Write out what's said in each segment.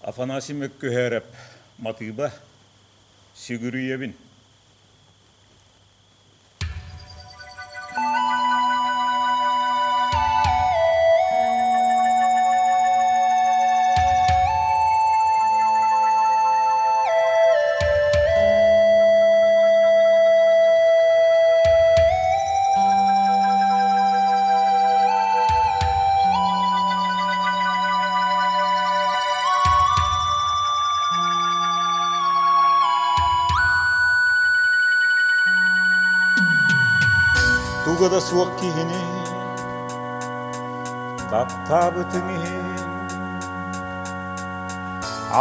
Афанасий Мөккүһээрэп матыыба Сүгүрүйэбин. Туга да суох киһини таптаабытыҥ иһин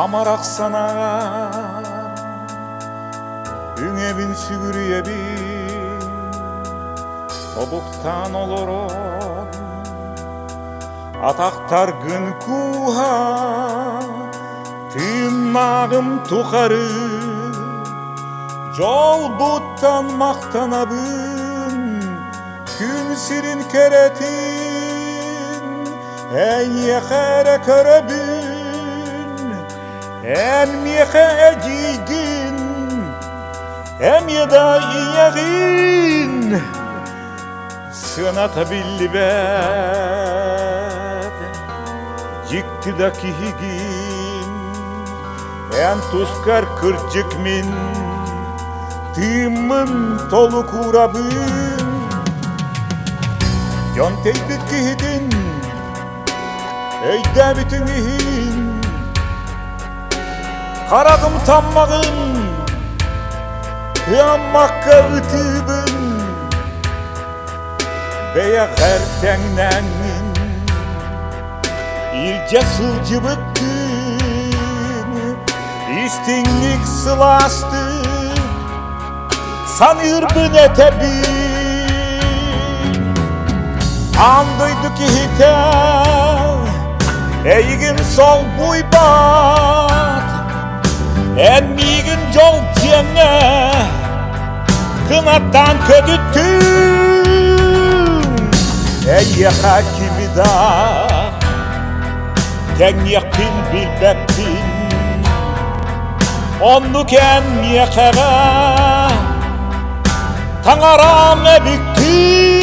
амарах санааҕар үҥэбин сүгүрүйэбин тобуктаан олорон Атахтаргын кууһа тыыннааҕым тухары дьолбуттан махтанабын күн сирин кэрэтин эйиэхэ эрэ көрөбүн эн миэхэ эдьиийгин эмиэ да ийэҕин Сыаната биллибэт, дьикти да киһигин, эн тускар кырдьык мин тыыммын толук уурабын. Дьон тэйбит киһитин өйдөөбүтүҥ иһин хараҕым таммаҕын кыаммакка ытыыбын Бэйэҕэр тэҥнэҥҥин илдьэ сылдьыбыккын истиҥник сылаастык саныырбын этэбин Аан дойду киһитэ эйигин солбуйбат эн миигин дьол диэҥҥэ кынаттаан көтүттүм эйиэхэ кими да тэҥниэхпин билбэппин оннук эн миэхэҕэ таҥарам эбиккин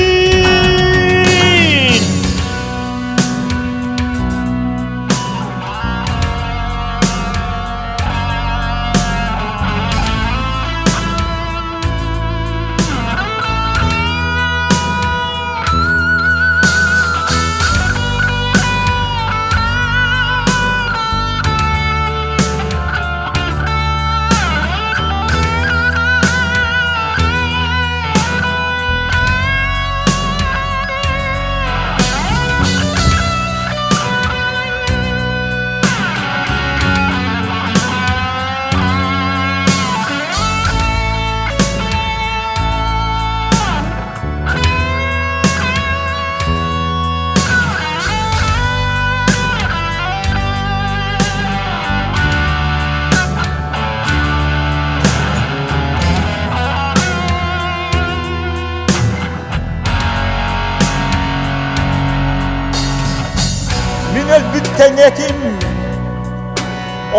Мин өлбүт тэҥэтим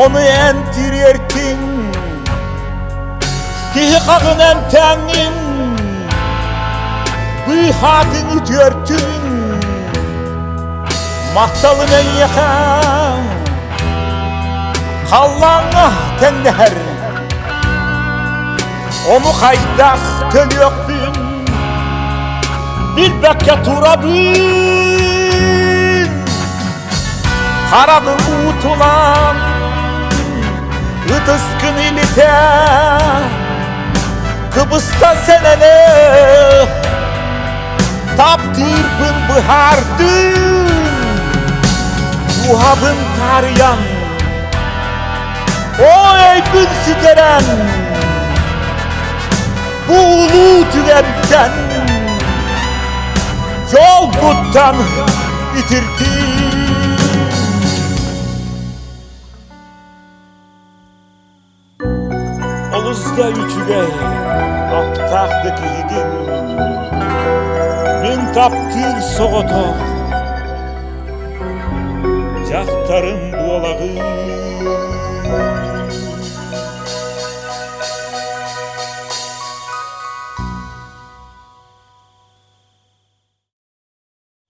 Ону эн тириэртиҥ, киһи хаҕын эмтээҥҥин, быыһаатыҥ үтүөртүҥ, махталым эйиэхэ халлааҥҥа тэҥнэһэр. Ону хайдах төлүөхпүн билбэккэ турабын. Хараҕым уутунан ытыскын илитэ кыбыста сэнэнэ таптыырбын быһаардым дууһабын таарыйан ой өйбүн сүтэрэн бу улуу түгэнтэн дьолбуттан итирдии. Олус да үчүгэй, аптаах да киһигин. Мин таптыыр соҕотох. Дьахтарым буолаҕын.